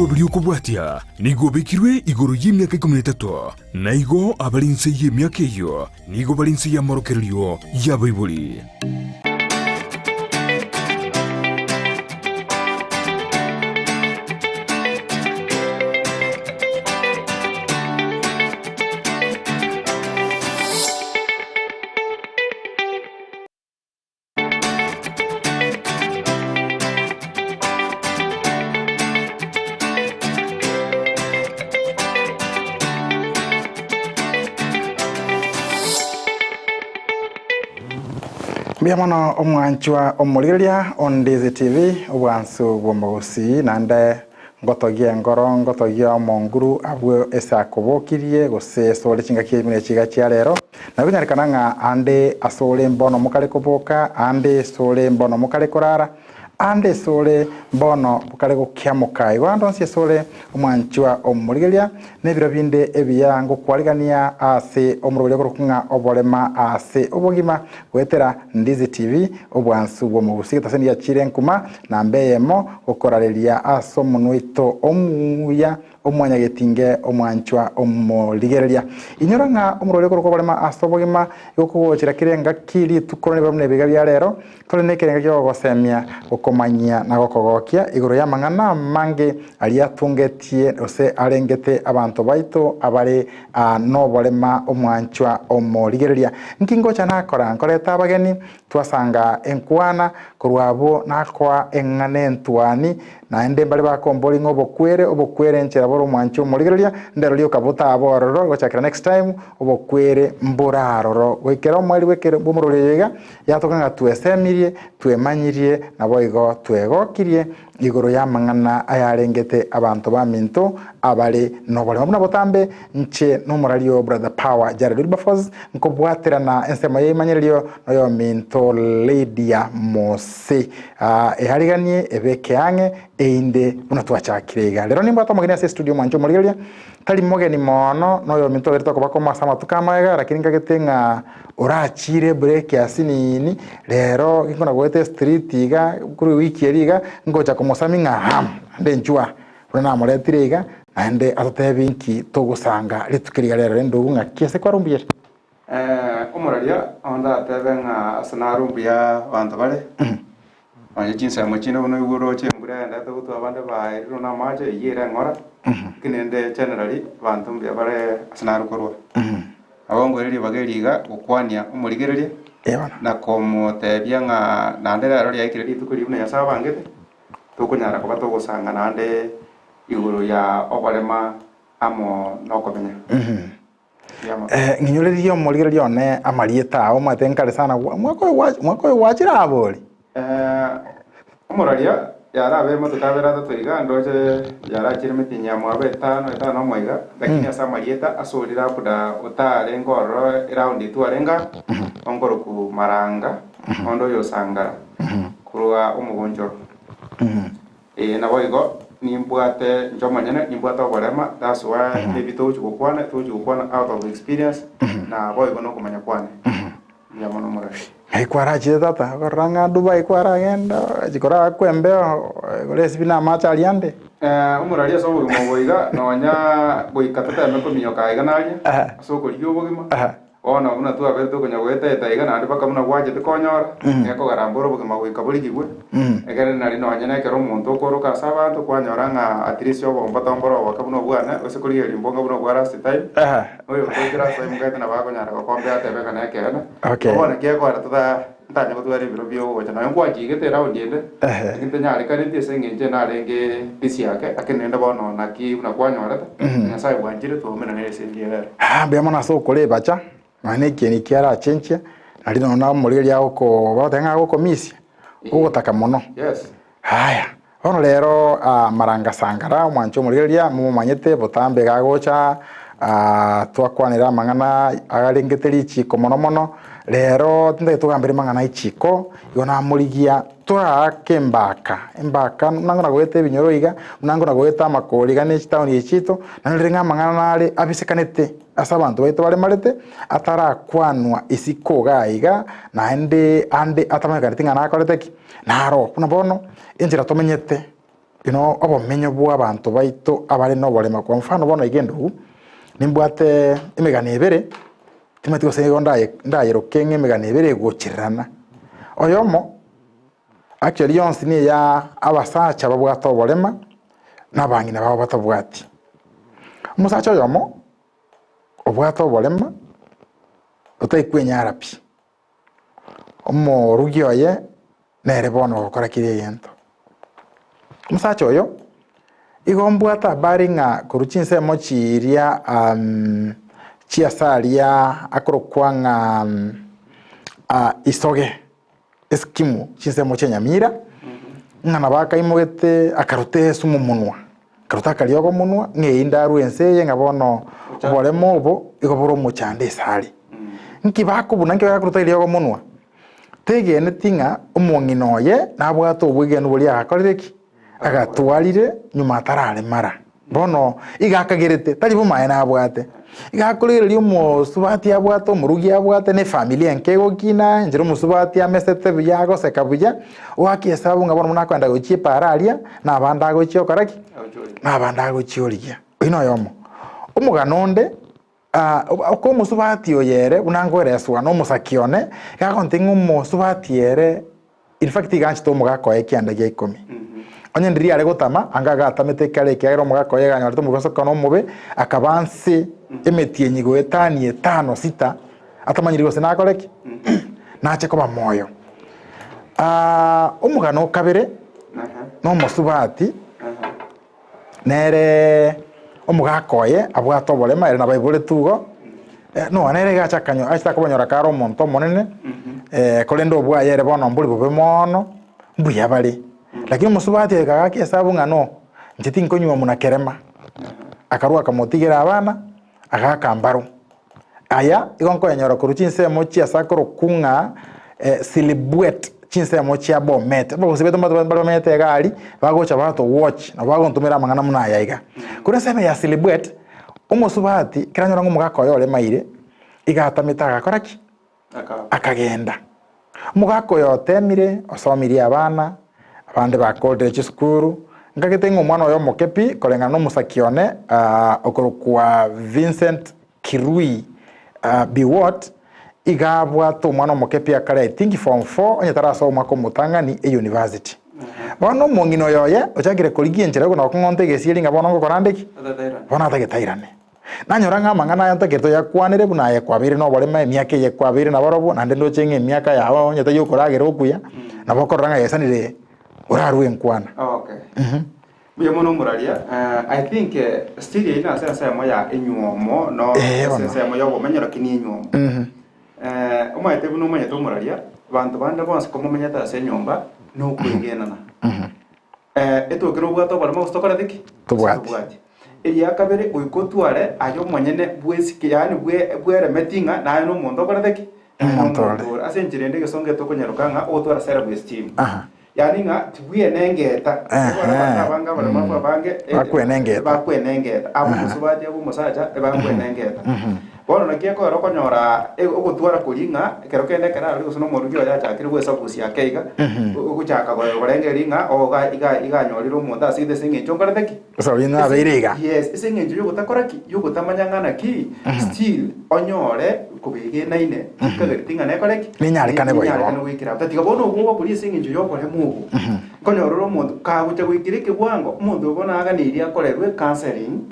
Omoroberi okobwatia nigo obekirwe igoro y'emiaka 13, na igo abare inse y'emiaka eyio nigo bare inse y'amorokererio y'abaibori. Mbuya mono omwanchwa omorigereria o Ndizi TV, obwansu bw'omogusii naende ngotogie engoro ngotogie omonguru abwo ase akobokirie gose ase ore chingaki buna echiga chia rero. Nabo ekonyarekana ng'a ande ase ore mbono mokare koboka, ande ase ore mbono mokare korara, ande ase ore mbono bokare gokiamoka. Igo ande onsi ase ore omwanchwa omorigereria, na ebiro binde ebiya ngokwarigania ase omorweri okorokwa ng'a oborema ase obogima goetera Ndizi TV, obwansu bw'omogusii getaseni giachire nkuma namba eyemo gokorareria ase omonwa oito omuya Omwanyagetinge omwanchwa omorigereria. Inyora ng'a omorweri okorokwa oborema ase obogima igo okogochera kera engaki rituko ribe buna ebiga bia rero, tore nekerenga ki'ogogosemia, gokomanyia na gokogokia igoro y'amang'ana amange aria atungetie gose arengete abanto baito abare noborema omwanchwa omorigereria. Nki ngocha nakora? Nkoreta abageni, twasanga enkwana, korwa abwo nakoa eng'ana entuani, Naende mbare bakomboria ng'a obokwere, obokwere enchera bore omwanchi omorigereria, ndero rioka botabe ororo, gochakera next time, obokwere mbore aroro. Goikera omoerio bw'ekero bw'omorwori oyo iga, yatoka ng'a twesemirie, twemanyirie, naboigo twegokirie igoro y'amang'ana ayarengete abanto baminto abare noboremo. Buna botambe, inche nomorario Brother Power Jared Wilberforce, nkobwaterana ensemo y'eimanyererio noyominto Lydia Mose. Ase eariganie ebeke ang'e einde buna twachakire iga. Rero nimbwate omogeni ase estudio mwanche omorigereria, tari mogeni mono noyominto oberete okoba komo ase amatuko amaega lakini nkagete ng'a orachire ebreak asinini rero ginkona goeta estreet iga korwa ewiki eria iga ngocha komosami ng'a ham ande inchwa buna namoretire iga naende atotebi nki togosanga rituko riga rero rende ndugu ng'aki ase kwarumbuire. Omoraria onde atebe ng'a ase naro mbuya abanto bare, nonye chinsemo chinde buna oigwe oroche embura yaendete gotwa abande baerirwe namache, eyio ere eng'ora, lakini rende generally abanto mbuya bare ase naro korwa. Nabo nkoira ribaga eri iga gokwania omorigereria, na komotebia ng'a naende rero riaikire rituko riria buna Nyasae abangete, tokonyara koba togosanga naende igoro ya oborema amo nokomenya. Ng'inyorerie omorigereria one amarieta ao, omanyete nkare sana, omwaka oyo gwa omwaka oyo gwachire abori. Omoraria yarabe amatuko abere atato iga, ndoche yarachire emetienyi ya mwabo etano, etano omo iga, lakini ase amarieta ase oria labda otarenge ororo eround etwarenge aa, onkoroku Maranga, onde oyo Osangara, korwa omogonchoro. Ee, naboigo nimbwate inche omonyene, nimbwate oborema, that's why maybe togochia gokwana, togochia gokwana out of experience, na boigo na okomanya kwane. Mbuya mono omorari. Ng'ai kwarachire tata? Okorora ng'a Dubai kwaragenda, ochia korakwa embeo, igoro esibi na amache aria ande. Omorari ase obogima obo iga, nonya goika toteme kominyoka aiga na aria, ase okorigia obogima, Bono buna twaberete okonya goeta-eta iga naende mpaka buna gwachete konyora, nekogarambora obogima goika borigigwe, ekero nari nonye nekero omonto okoroka ase abanto kwanyora ng'a at least obomba tombora oboke buna obwane, gose korigereria mbonga buna obwa last time, oyo otoikire ase oimogete nabo akonyara gokombea atebe ng'a nekeene. Okay. Bono ekiagera tota ntanya gotwara ebiro biogocha nonya nkwanchigete eround ende, lakini tenyarekaneti ase eng'encho narenge busy ake, lakini rende bono naki buna kwanyorete, Nyasaye bwanchire twaumeranire ase enchera ere. Ah, mbuya mono ase okora ebacha, nonya na ekieni kiarachenchia, nario nonya na omorigereria agoko bagoteba ng'a agokomisia, ogotaka mono. Yes. Haya, bono rero Maranga Sangara, omwancha omorigereria, momomanyete botambe iga agocha twakwanera amang'ana arengete richiko mono mono, rero tintagete togambere amang'ana a echiko, igo namorigia toraake embaka, embaka buna nkona goeta ebinyoro iga, buna nkona goeta amakori iga na echitaoni echi chiaito, naende ng'a amang'ana nare abisekanete ase abanto baito baremarete, atarakwanwa isiko iga iga, naende ande atamanyekaneti ng'a nakorete ki. Naro buna bono enchera tomenyete. You know, obomenyo bwa abanto baito abare na oborema kwa mfano bono iga endugu, nimbwate emegano ebere, timanyeti gose nigo ndaye ndayeroke ng'a emegano ebere egochererana. Oyomo, actually yonsi na eya abasacha babwate oborema, na abang'ina babo batabwati. Omosacha oyomo, obwate oborema, otari kwenyara pi, Omorugi oye nere bono ogokora kera egento. Omosacha oyo igo mbwate habari ng'a korwa chinsemo chiria chi'ase aria akorokwa ng'a Isoge Eskimu chinsemo chia Nyamira, ng'a nabo akaimogete akaruta esumu monwa, akaruta akariogo monwa ng'a erinde arwe ense eye ng'a bono oboremo obo igo bore omochando ase are. Nki bakobuna nki bakoruta eriogo monwa? Tegeneti ng'a omong'ina oye nabwate obwegenu boria agakorire ki? Agatwarire nyuma atararemara. Bono iga akagerete, tari bomaene abwate. Iga akorigereria omosubati abwate, omorugi abwate, na efamiri enke egokina, enchera omosubati amesete buya, agoseka buya, oake esabu ng'a bono buna akoenda gochia epaara aria, na abande agochia gokora ki? Na abande agochia origia. Oyio noyomo. Omogano onde, oko omosubati oyo ere, buna nkoereswa na omosaki one, iga agontebia ng'a omosubati ere. In fact iga anchete omogaka oye ekianda gia ikomi. Onye ndiria are gotama, anga agatamete ekero ekiagera omogaka oye iga anyorete omobasokano omobe, akaba nse emetienyi goetania etano sita, atamanyiri gose nakore ki? Nache koba moyo. Omogano o kabere, nomosubati, Nere omogaka oye abwate oborema, ere nabaiboretwe igo, nonya nere iga acha akanyo achete akobanyora kare omonto omonene, korende obwaye ere bono mbori bobe mono, mbuya bare. Lakini omosubati oyo kagaka esabu ng'a no, inche tinkonywa muna kerema, akarwa akamotigera abana, agaaka mbaru. Aya igo nkoyanyora korwa chinsemo chi'ase akorokwa ng'a Silibwet, chinsemo chia Bomet. Abagusii baito mbato mbare bamenyete iga aria, bagocha bato watch, nabo bagontomera amang'ana buna aya iga. Korwa ensemo ya Silibwet, omosubati ekero anyora ng'a omogaka oye oremaire, iga atamete agakora ki? Akagenda. Omogaka oyo otemire, osomirie abana, abande bakorire chisukuru, nkagete ng'a omwana oye omoke pi, koreng'ana nomosaki one okorokwa Vincent Kirui Biwott, iga abwate omwana omoke pi akare I think form four onye tarasoa omwaka omotang'ani e university. Bono omong'ina oyo oye ochakire korigia enchera yokona gokong'onta egesieri ng'a bono ngokora nde ki? Bono atagete airane. Nanyora ng'a amang'ana aya ntakerete oyakwanere buna aye kwabeire noborema emiaka eye kwabeire nabarobwo, naende ndoche ng'a emiaka yao onye tari okoragera okuya, nabo okorora ng'a yaesanire orarue enkwana. Okay. Mbuya mono omoraria. I think still eyio nase ensemo ya enywomo no Eh, ase bono. ensemo ya obomenyo lakini enywomo. Omanyete buna omanyete omoraria, banto bande bonsi komomenyete ase enyomba nokwegenana. Etoke nobwate oboremo gose tokorete ki? Tobwati. Tobwati. Eria kabere goika otware aye omonyene bwesike yaani bwe bweremeti ng'a naye nomonto okorete ki? Naye Omonto ore. nomonto ore. Ase enchera ende egesongo etokonyaroka ng'a ogotwara self esteem. Aha. Yaani ng'a tibwenengeta. Ehe. Ekero abanto abange abaremafu abange Bakwenengeta. bakwenengeta. Abwo omosubati abwo omosacha ebakwenengeta. Bono naki ekogera okonyora ogotwara koria ng'a ekero kende ekero arure gose nomorugi oye achakire gwesabusia ake iga, ogochaka korengereria ng'a oo iga iga iga anyorire omonto ase ase eng'encho nkorete ki? Ase oria nabeire iga. Yes, ase eng'encho yogotakora ki? Yogotamanya ng'a naki still onyore kobegenaine tikagereti ng'a nekore ki? Nenyarekane boigo. Nenyarekane goikera abwo. Tatiga bono obwoba boria ase eng'encho yoboremu obo. Nkonyora ore omonto kagocha goikera ekebwango, omonto oyo bono aganeirie akorerwe counselling.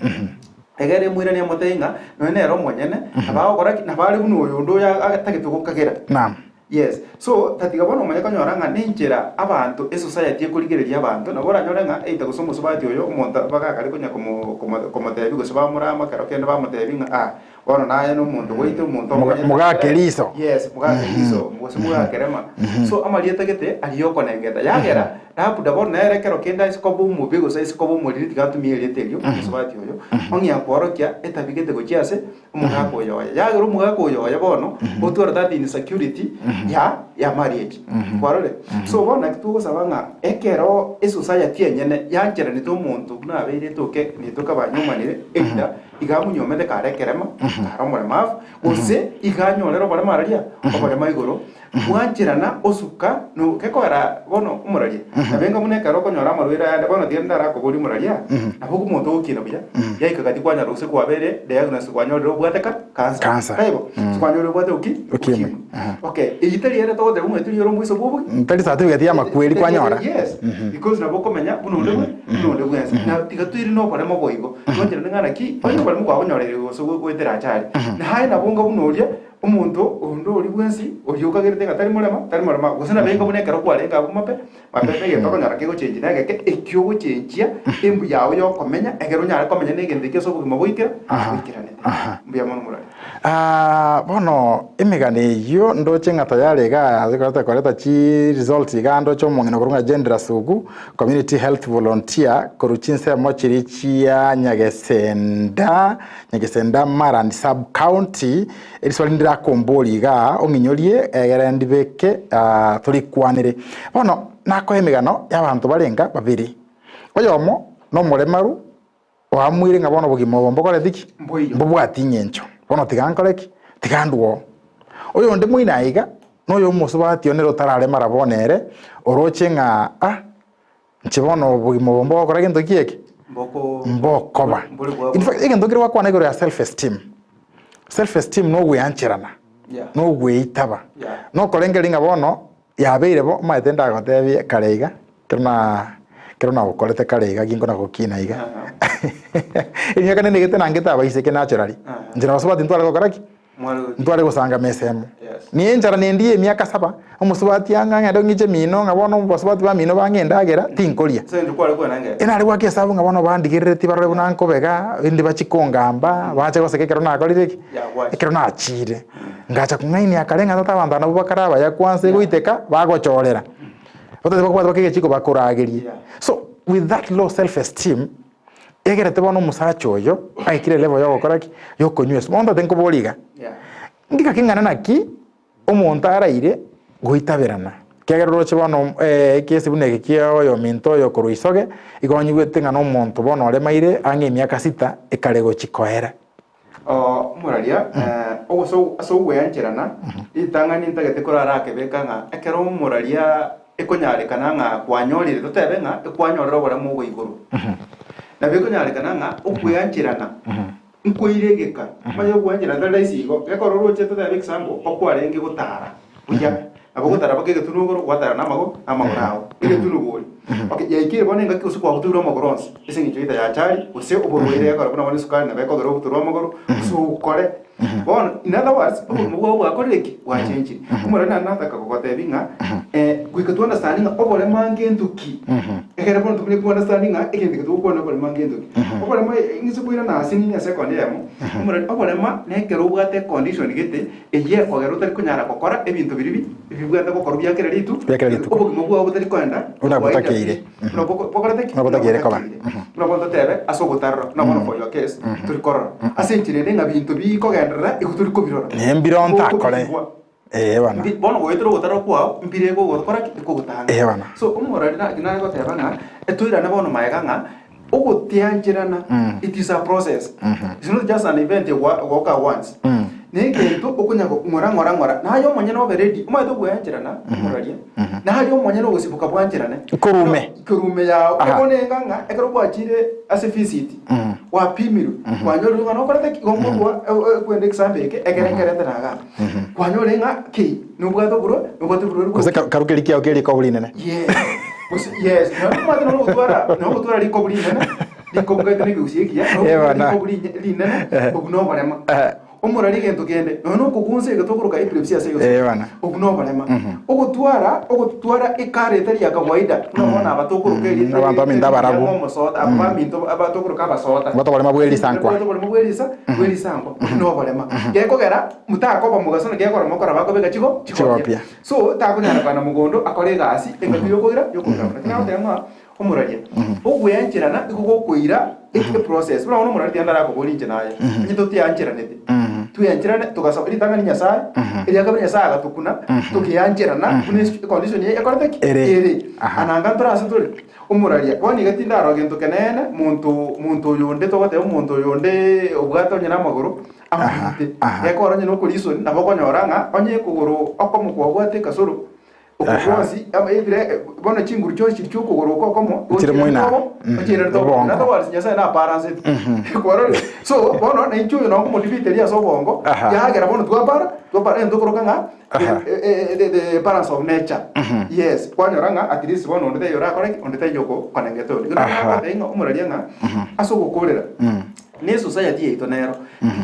Egere emoiranie amotebie ng'a nonya nere omonyene, nabo agokora ki? Nabo are buna oyonde oyo atagete gokagera. Naam. Yes. So, tatiga bono omanye konyora ng'a nenchera abanto, esociety ekorigereria abanto, nabo oranyore ng'a either gose omosubati oyo, omonto bagakare konya komo komo komotebia gose bamorama ekero kende bamotebia ng'a ah, bono naye nomonto gwaito, omonto Moga- omonyene. mogake riso. Yes, mogake riso, gose mogakerema. So, amarieta gete aria okonengeta. Yagera, Labda bono nere ekero kende aise koba omobe gose aise koba omoriri tiga atumie erieta erio, omosubati oyo, ong'ea kworokia etabigete gochia ase omogaka oyo oye. Yagera omogaka oyo oye bono, otware that insecurity ya ya marriage. Kwarorire? So bono naki togosaba ng'a ekero esociety enyene yancheranete omonto buna abeire etoke netoke abanywomanire either iga amonywomete kare ekerema, kare omoremafu, gose iga anyorere oborema araria, oborema igoro. Gwancherana osuka no gekogera bono omoraria nabo enga buna ekero okonyora amarwaire ayande bono tiga ndarakoborie omoraria nabo omonto ogokina buya yaika gati kwanyora gose kwabeire diagnosed kwanyorire obwate ka cancer Cancer. taibo kwanyorire obwate oki Ukimwi. ukimwi okay eyio tari ere togoteba ng'a tari ere omoiso bwa obogi Tari certificate ya amakweri kwanyora. Yes, because nabo okomenya buna onde bwe buna onde bwensi na tiga toire na oboremo boigo twancherane ng'a naki onye oboremo kwagonyoreire gose goetera achari na aye nabo onga buna oria Omonto onde oria bwensi oria okagerete ng'a tari morema, tari morema, gose nabeke buna ekero kwarenge abwo mape, mapepe egento okonyora kegochenchia negeke, ekio ogochenchia embu yao y'okomenya, ekero onyare komenya negento ekio ase obogima boikera, boikeranete. Mbuya mono morare. Ah, bono emegano eyio ndoche ng'a tayari iga ase koreta koreta chi results iga ndoche omong'ina okorwa ng'a Jane Rasugu community health volunteer korwa chinsemo chiria chia Nyagesenda Nyagesenda Marani Sub County, eriswali ndirakomborie igaa ong'inyorie egere ndibeke ah, torikwanere. Bono nakoe emegano y'abanto barenga babere. Oyomo nomoremaru oamuire ng'a bono obogima obo mbokoreti ki? Mboiyo. Mbobwati eng'encho. Bono tiga nkore ki? Tiga ndwe oo. Oyonde moino aiga, noyo omosubati one ere otararemara bono ere, oroche ng'a ah, Inche bono obogima obo mbogokora gento ki eke? Mboko Mbokoba. mbori bwa In fact, egento kere gwakwana igoro ya self esteem. Self esteem nogweancherana, Yeah. nogweitaba. Yeah. Nokorengereria ng'a bono yabeire bo, omanyete ndagotebie kare iga, ekero na ekero nagokorete kare iga ginkona gokina iga. Emiaka nende egete nangete abaiseke naturally. Aha. Inche na basubati ntware gokora ki? Ntware gosanga mesa emo. Nenchara nendi y'emiaka saba, omosubati ang'a ng'ende ong'iche mino, ng'a bono abasubati bamino bang'e endagera, tinkoria. Enare goaka esabu ng'a bono bandigereretie barore buna nkobega, rende bachie kongamba, bache goseka ekero nakorire ki? Ekero nachiire. Ngacha kong'ainia kare ng'a tata abanto aba nabwo bakare abaya kwansa egoiteka, bagochorera. Batari bakobwata baka egechiko bakoragerie. So, with that low self esteem, Egerete bono omosacha oyo aikire elevel yogokora ki? Yokonywa ase. Bono tate nkoboria iga, ngika king'ana naki omonto araire goitaberana? Ekiagera oroche bono ekesi buna eke kia oyominto oyo korwa isoge, igo onyigwete ng'a nomonto bono oremaire ang'e emiaka sita ekare gochia koera. Omoraria, ase ogweancherana, ritang'ani ntagete korara akebeka ng'a ekero omoraria ekonyarekana ng'a kwanyorire, totebe ng'a ekwanyorire oboremo obo igoro. Nabo ekonyarekana ng'a okweancherana nkoire egeka, omanye okweancherana tari rahisi igo, gekogera oroche totebe example, okwarenge gotara buya, Nabo ogotara mpaka egetunwa igoro, gwatara namago namagoro ao, egetunwa bori. Okay, yaikire bono engaki gose kwabutoirwe amagoro onsi, ase eng'encho either ya achari, gose oborwaire ekero buna bono esukari nabo ekogera obutorwe amagoro, gose okore. Bono, in other words, obogima bwao bwakorire ki? Bwachenchire. Omorwari naende nataka kogotebia ng'a goika to understand ng'a oboremo ngento ki? Ekero bono tomenye ko understand ng'a egento eke togokwana oboremo ngento ki? Oboremo ng'ise koirana ase nini ase ekonda eyemo, omorwari oborema nekero obwate econdition gete, Eyio ekogera otari konyara gokora ebinto biria bi bibwate gokorwa bia kera ritu, Bia kera rituko. obogima bwao botari koenda Buna kawaida botakeire. pi. Buna boko- bokorete ki? Buna botakeire koba. Buna bono totebe ase ogotarora, buna bono for your case, tori korora. Ase enchera ende ng'a binto bikogenderera igo tori kobirora. Ne mbiro ntakore. Gokobigwa. Ee bana. Mbi- bono goetera ogotarora kwao, mbire egogokora ki? Ekogotanga. Ee bana. So omorori na nare goteba ng'a, etoirane bono magega ng'a, Ogotiancherana, it is a process. It's not just an event egwa egoka once. Na egento okonya go ng'ora ng'ora ng'ora, naye omonyene obe ready, omanyete ogweancherana, omoraria, naye omonyene ogosiboka bwancherane. Korume. Korume yao. Aha. Bono enga ng'a ekero gwachire ase visit, gwapimirwe, kwanyorire ng'a nokorete ki, igo nkorwa kwenda ekisambe eke, ekere nkerete na igaa. Kwanyorire ng'a ki, nobwate oborwa, nobwate oborwaire Gose bwa karu keria kiao keria rikobu rinene. Yes. Gose yes. Nonya omanyete nonya ogotwara, nonya ogotwara rikobu rinene, rikobu gaete na ekegusii ekiya, nonya Eh, ogotwara bana. rikobu rinye- rinene, Eh. obwo na oborema. Eh. Omorari egento kende, nonya na okogunsa egento okoroka epilepsy ase egosio. Eh, bana. Obwo na oborema. Ogotwara, ogotwara ekara etari ya kawaida, buna bono aba tokoroka erieta Abanto baminto abarabu. omosoda, aba baminto aba tokoroka abasoda. Obwate oborema bwe risankwa. Obwate oborema bwe risa, bwe risankwa. Obwo na oborema. Gekogera, motakoba mogaso naki gekogera mokora bakobeka chigo, Chigopia. chigopia. So takonyara kogenda mogondo akore egasi engaki yokoira yokoira buna nagoteba ng'a omoraria ogweancherana igo gokoira eprocess buna bono omoraria tiga ndarakoborie inche naye onye totiancheranete. Tweancherane togasaba ritang'ani Nyasaye, eria kabere Nyasaye agatokuna, tokeancherana buna esi econdition eye ekorete ki? Ere. Ere. Aha. Ananga ntore ase tore, omoraria, bono iga tindarora gento keneene, monto monto oyo onde togoteba omonto oyo onde obwate onye na amagoro, amaite. Aha, aha. Gekogera onye na okorisoni, nabo okonyora ng'a onye ekogoro okomo kwabwate ekasoro, Oko Aha. gwonsi, ama ebire, bono chinguru chionsi chiria chi'okogoro oko okomo, Chire moina. ochiirerete obo. Obongo. In other words, Nyasaye nabalancete. Kwarorire? So, bono nainche oyo nonkomodefeateria ase obongo, Aha. yagera bono twabara, twabara egento tokoroka ng'a Aha. the, eh, eh, the, the balance of nature. Yes, kwanyora ng'a at least bono onde taiyo orakore ki? Onde taiyo okokonengete onde. Ekero Aha. nagotebia ng'a omoraria ng'a, ase ogokorera, Ne esociety yaito nero,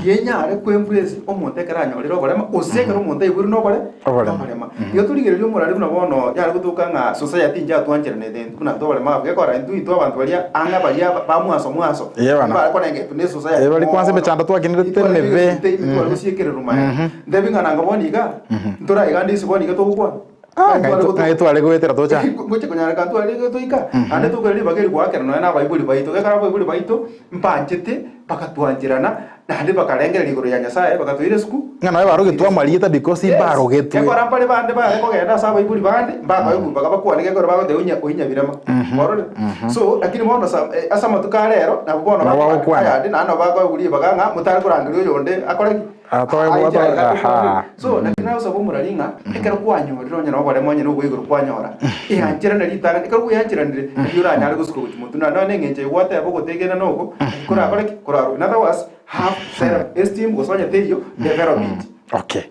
tigenyare koembrace omonto ekero anyorire oborema, gose ekero omonto aiboirwe nobore Oborema. noborema. Igo torigereria omorari buna bono yare gotoka ng'a society inche atwancheranete intwe buna intwe oborema abwo, gekogera intwe intwe abanto baria ang'e baria ba mwanso mwanso, Ee bana. bare konengetwa ne esociety Ee, bari kwanza mono. emechando twakinerete Tware emebe. gosita ime, tware gosiekererwa maega. Ntebi ng'a nanga bono iga, ntoraiga ase bono iga togokwana. Ah, ng'ai tware goetera tocha. Ngochia konyarekana tware gotoika, naende tokore ribaga eri goakera nonya na abaibori baito. Gekogera abaibori baito mbanchete, bagatwancherana, naende bakarengereria igoro ya Nyasaye, bagatoira esukuru. Ng'a nonya barogetwe amarieta because Yes. mbarogetwe. Gekogera mbare bande bare kogenda ase abaibori bande, mbakoegwa mpaka bakwane gekogera bagoteba oinya oinyabirema. Kwarorire? So, lakini bono sa ase amatuko a rero, nabo bono Nabo bagokwana. ayande naende nabo bakoegwa ribaga ng'a motare korangeria oyonde akore ki? Aha. So naki nagosaba omorari ng'a ekero kwanyorire onye noboremo onye noboa igoro kwanyora, eancherane ritang'ani, ekero bweancheranire nari oranyare gosuka gochia motwe. Naende nonye eng'encho eye gwateba ogotegena noko, naki korakore ki? Korarwe. In other words, have self esteem gose onye teiyo, develop it. Okay.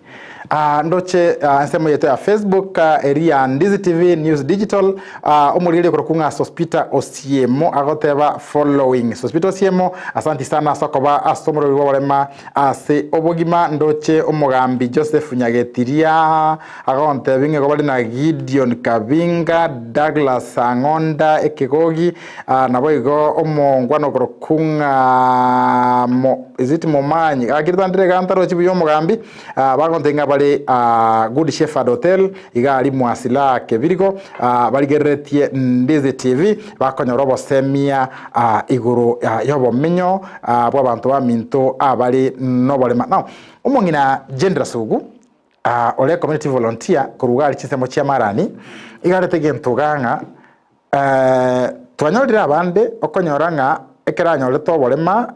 Ah, ndoche ah, ensemo yaito ya Facebook ah, eri ya Ndizi TV News Digital ah, omorigereria okorokwa ng'a Sospita Osiemo agoteba following Sospita Osiemo asanti sana ase okoba ase omorweri bw'oborema Ase obogima ndoche omogambi Joseph Nyagetiria agontebia ng'a igo bare na Gideon Kabinga, Douglas Ang'onda Ekegogi, naboigo omongwana okorokwa ng'a Mo is it Momanyi? Gaki ritandire iga ntarochi buya omogambi, bagontebia ng'a bare Good Shepherd Hotel iga aria Mwasila Kebirigo, barigereretie Ndizi TV bakonyora obosemia igoro y'obomenyo bw'abanto baminto abare noborema. Now, omong'ina Jane Rasugu ore community volunteer korwa iga aria chinsemo chia Marani, iga arete egento iga ng'a twanyorire abande okonyora ng'a ekero anyorete oborema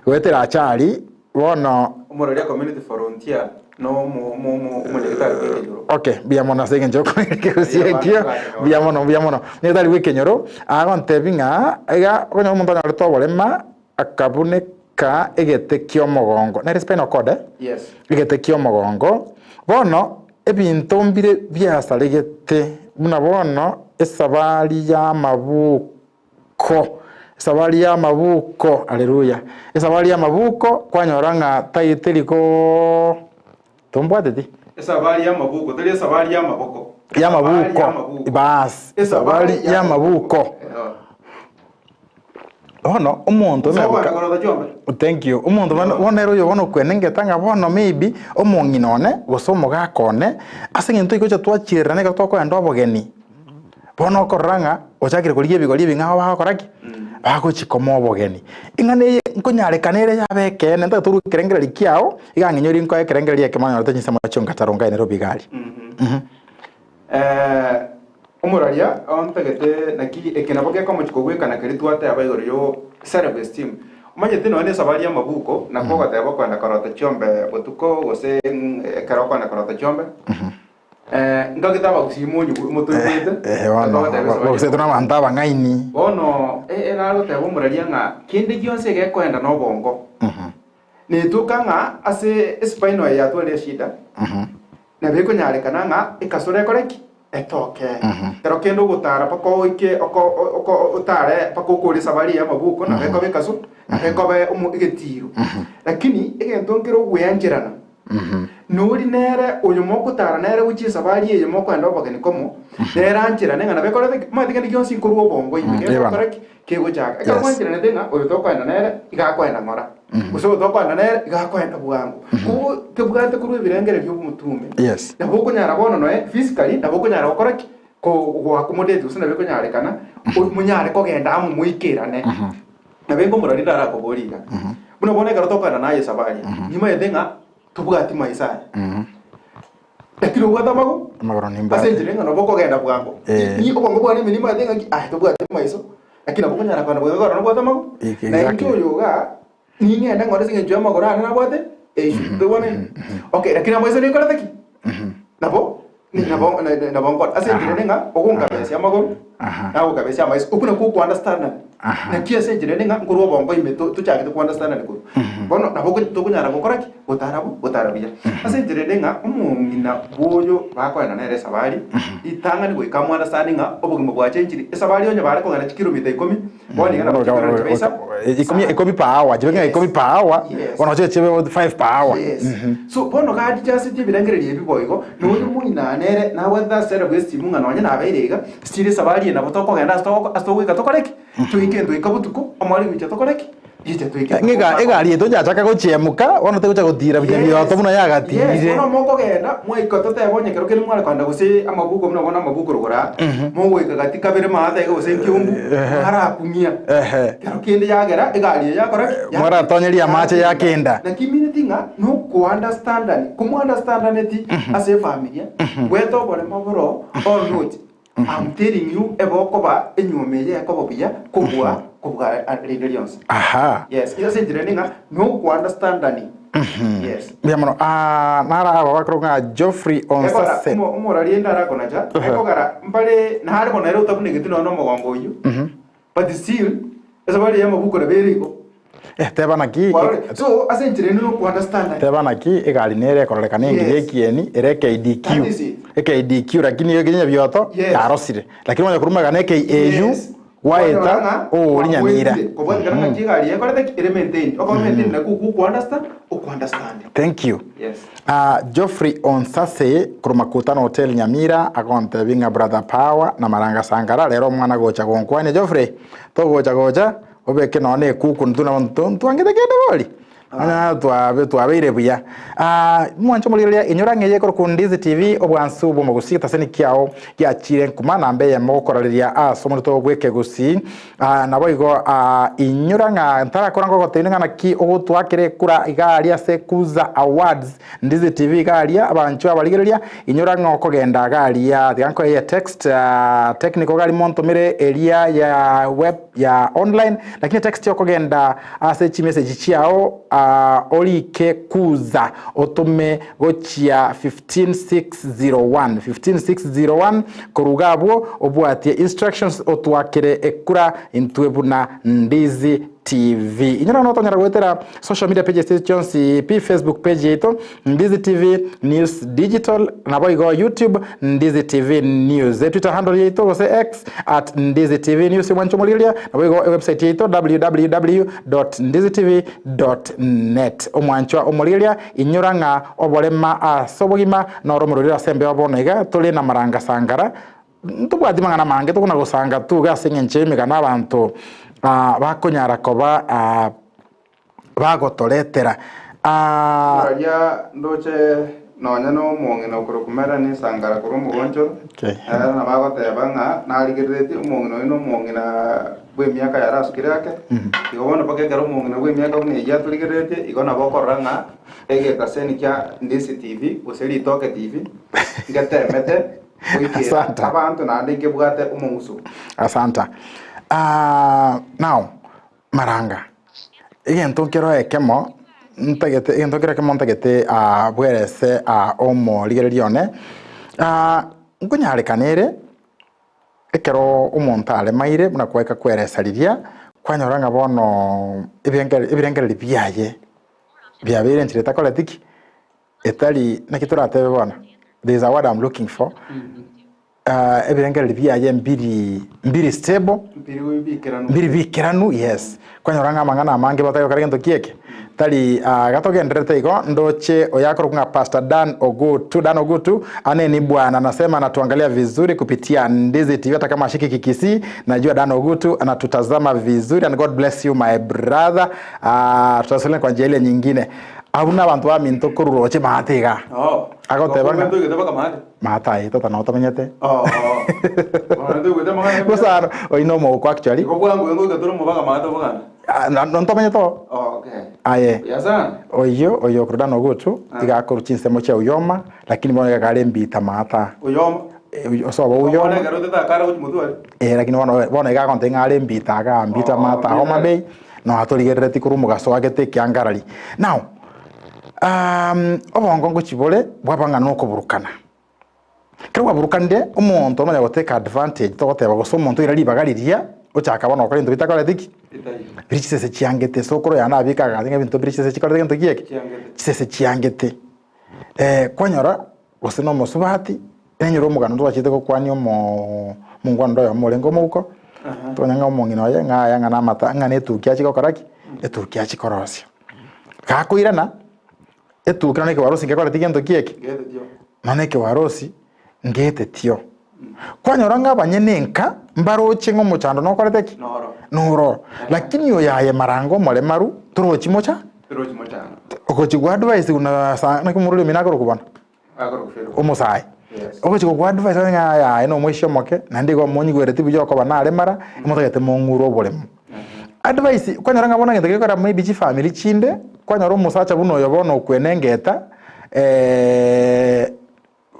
goetera achari bono. Omorori community volunteer no omonyagetari bw'ekenyoro. Okay, mbuya mono ase eng'encho y'okoegesia ekio, mbuya mono, mbuya mono. Omonyagetari bw'ekenyoro agontebia ng'a iga okonyora omonto anyorete oborema akabuneka egete ki'omogongo, nere spinal cord eh? Yes. Egete ki'omogongo, bono ebinto mbire biasaregete buna bono esabari y'amabuko. Esabari y'amabuko, Aleluya! Esabari y'amabuko kwanyora ng'a tai teri koo tombwateti? Esabari y'amabuko, teri esabari y'amaboko. Y'amabuko, baas, esabari y'amabuko. Bono omonto Thank you. Omonto bono bono ere oyo bono okwenengeta ng'a bono maybe omong'ina one gose omogaka one ase eng'encho togocha twachiererana ekero tokogenda obogeni. Bono okorora ng'a ochakire korigia ebigori ebing'ao bagokora ki? Bagochia komoa obogeni. Eng'ana eye nkonyarekana ere yabe ekeene, ntagete torue ekerengererio kiao, iga ng'inyori nkoe ekerengererio ekemo onyorete chinsemo chionka taronga Nairobi iga aria. Omoraria ontagete naki eke nabo gekomochia kogwekana keria twateba igoro yo self esteem. Omanyete nonya na esabari y'amabuko nako ogoteba okoenda korota chiombe botuko gose ekero okoenda korota chiombe. Nkagete abagusii monyu motoigwete. Eeh bono Togoteba esabari abagusii tore abanto abang'aini. Bono eh nare goteba omoraria ng'a kende gionsi egekoenda nobongo. Netoka ng'a ase espinal eye yatwarire eshida, nabo ekonyarekana ng'a ekasoro ekore ki? Etoke. Ekero kende ogotara mpaka oike oko oko otare mpaka okore esabari eye y'amabuko nabo ekoba ekaso, nabo ekoba omo egetiro. Lakini egento nkere ogweancherana, Nori nere oyo mogotara nere gochia esabari eye mokoenda obogeni komo, nere ancherane ng'a nabo ekorete ki? Omanyete kende gionsi nkorwa obongo ime, kegokora ki? Kegochaka. Ekero Yes. mwancheranete ng'a oyo tokoenda nere, iga akoenda ng'ora, gose oyo tokoenda nere, iga akoenda bwango. Kogo tebwate korwa ebirengererio bw'omotume, Yes. nabo okonyara bono noe physically, nabo okonyara gokora ki? Ko goaccommodate gose nabo ekonyarekana, o monyare kogenda amo moikerane. Nabo engo omorari ndarakoborie iga. Buna bono ekero tokogenda naye esabari, nimaete ng'a tobwati maiso aya. Lakini obwate amago Amagoro ase nimbwate. enchera ng'a nabo okogenda bwango. Eh. Ni obongo bwane ime nimaete ng'a ki aye tobwati maiso, lakini nabo okonyara kogenda bwango ekero nobwate amago. Exactly. Na inche oyo igaa, ning'ende ng'ore ase eng'encho y'amagoro ane nabwate issue. Toigwanani? Okay, lakini amaiso ninkorete ki? Nabo nabo nabo nkore. Ase enchera ende ng'a ogonkabesia amagoro, nagokabesia amaiso, okwo nakwo okounderstandana. Naki ase enchera ende ng'a nkorwa obongo ime to tochagete kounderstandana korwa. Bono nabo okonya tokonyara gokora ki? Gotara bo, gotara buya. Ase enchera ende ng'a omong'ina bwoyo bakoenda nere esabari, ritang'ani goika amounderstande ng'a obogima bwachenchiri. Esabari onye bare kogenda chikilomita ikomi, bono iga nabo chikilomita chibe isa Ikomi ikomi per hour, chibe ng'a ikomi per hour, Yes. bono chibe chibe five per hour. Yes. So bono gadi chiaseti ebirengererio ebi boigo, nonya omong'ina nere nabwatete ase self esteem ng'a nonye nabeire iga, still esabari eye nabo tokogenda ase togoko ase togoika tokore ki? Toike ntoika botuko, omorero gocha tokore ki? Gicha toike Ng'a egari eye tochachaka gochiemuka, bono tegocha gotira buya bioto buna Yes, yagatirire. bono mokogenda, mwaika totebe onye ekero kende mware kogenda gose amabuko buna bono amabuko rogoro aa, mogoika gati kabere maate iga gose nkiumbu, mwarakumia. Ehe. Kero kende yagera egari eye yakora ki? Ya- Mwaratonyeria amache yakenda. Naki imineti ng'a nokounderstandani, komounderstandaneti ase efamilia, bwete oboremo boro or not, I'm telling you ebe okoba enyuomo eye ekoba buya kobua kobua rinde rionsi. Aha. Yes, ase enchera ende ng'a nokounderstandani. Yes. Mbuya mono. Ah, nara aba bakorokwa ng'a Geoffrey Ekogera Onsase. omo- omorari ende arakonacha, ekogera mbare nare bono ere otabunegeti nonya na omogongo oyio. But still, esabari y'amabuko nabo ere igo. Eh, teba naki Kwarorire? So, ase enchera ende nokounderstanda. teba naki egari nere ekororekana engiya Yes. ekieni ere KDQ That is it. KDQ lakini eyo ekinya bioto Yes. yarosire lakini onye korwa magana KAU Yes. gwaeta Kwanyora ng'a oori nyamira kwagwetire. Kobwatekana ng'a ki egari ekorete ki? Ere maintained. Okoba maintained nakwo okwo okounderstand, okounderstand. Thank you. Yes. Ah, Geoffrey Onsase korwa Makutano Hotel Nyamira agontebia ng'a brother Power na Maranga Sankara rero omwana gocha gonkwania Geoffrey togocha gocha obeke nonya na ekuku intwe nabo ntwangete kende bori Nonya twabe twabeire buya Ah, mwanche omorigereria inyora ng'a eye ekorokwa Ndizi TV obwansu bw'omogusii getaseni kiao giachire nkuma namba eyemo gokorareria ase omorito bw'ekegusii Aa, naboigo aa, inyora ng'a ntarakora ngogoteebia ng'a naki ogotwakera ekura iga aria ase Kuza Awards, Ndizi TV iga aria, abanchwa abarigereria, inyora ng'a okogenda iga aria, tiga nkoe eye text, aa, technical iga aria montomere eria ya web ya online, lakini text okogenda ase chimessage chiao aa, orike Kuza otome gochia 15601, 15601, Korwa iga abwo obwatie instructions otwakere ekura intwe buna Ndizi TV. Inyora nonya otonyara goetera social media pages chiaito chionsi pi Facebook page yaito Ndizi TV News Digital naboigo YouTube Ndizi TV News. Twitter handle yaito gose X at Ndizi TV News omwanche omorigereria naboigo ewebsite yaito www.ndizitv.net. Omwanchwa omorigereria inyora ng'a oborema ase obogima Noro omororire ase embeo bono iga tore namarangasangara, ntobwati mang'ana amange tokona gosanga tu iga ase eng'encho y'emegano abanto bakonyara koba bagotoretera. Raria ndoche nonya nomong'ina okorokwa Melanie Nsangara korwa omogonchoro, Okay. nere nabo agoteba ng'a narigereretie omong'ina oyo nomong'ina bw'emiaka yarasukire ake, igo bono mpaka ekero omong'ina bw'emiaka buna eyio atorigereretie, igo nabo okorora ng'a Egetaseni kia Ndisi TV gose Ritoke TV ngetemete goikera Asante. abanto naende nkebwate omong'uso. Asanta. Ah, now maranga egento nkero ekemo ntagete egento nkero ekemo ntagete ah, bwerese ah, omorigereria one ah, nkonyarekana ere ekero omonto aremaire buna kwaika kweresa riria kwanyora ng'a bono ebirengereri ebirengereri biaye biabeire enchera etakoreti ki? Etari, naki toratebe bono, there is a word I'm looking for, ebirengererio biaye mbiri mbiri stable, Mbiri bikeranu. mbiri bikeranu yes, kwanyora ng'a amang'ana amange batari gokora gento ki eke, tari gatogendererete igo, ndoche oyo akorokwa ng'a Pastor Dan Ogutu, Dan Ogutu, ane ni bwana, anasema anatuangalia vizuri kupitia Ndizi TV hata kama hashiki Kikisii, najua Dan Ogutu anatutazama vizuri and God bless you my brother. Ah, tutasalia kwa njia ile nyingine. Abwo nabanto baminto korwa roche maate iga. Oo. Agoteba ng'a- Ntoigwete mpaka maate. Maate aye tata nabo tamenyete. Oo. Bono ntoigwete amang'ana. Bosa ano, oino omouko actually. Igo bwango igo ngoika tore omobaga maate oboganda. Ah, na- na ntomenyete oo Okay. Aye. Buya sana. Oyio oyo okorwa Dan Ogutu iga akorwa chinsemo chia Uyoma, lakini bono iga kare embita maata. Uyoma. Eh, osobo Bono Uyoma. ekero otetaka gochia motware. Eh, lakini bono bono iga agontebia ng'a are embita igaa mbita Oh, maata Homa mbita. Bay, no atorigerereti korwa omogaso agete ekiangarari. Now, um, obongo ngochi bore bwaba ng'a nokoburukana. Ekero kwaburukanire, omonto omanye go take advantage togoteba gose omonto oira ribaga riria, ochaka bono gokora ebinto bitakoreti ki? Biria chisese chiangete, sokoro yane abika agachia ng'a ebinto biria chisese chikorete gento ki eke? Chisese chiangete. Kwanyora gose na omosubati, nainyora omogano twachete gokwania omoo omongwana onde oyomo orenge omouko, twamanya ng'a omong'ina oye ng'a aya ng'a na amata ng'a na etuki achia gokora ki? Etuki achia korosia. Gakoirana, etuki nonye ekebarosi nkekoreti gento ki eke? Nonya ekebarosi ngetetio. Kwanyora ng'a abanyene enka mbaroche ng'a omochando nokorete ki? Noro. Lakini oyo aye marango omoremaru torochi mocha? Ogochi gwa advice buna sa naki omorwori omino akorokwa bono? Omosae. Ogochi gokwa advice ng'a yaya nomoisia omoke naende igo monyigwereti buya okoba naremara, motagete mong'ure oboremo. Advice, kwanyora ng'a bono egento gekogera maybe chifamiri chinde, kwanyora omosacha buna oyo bono okwenengeta,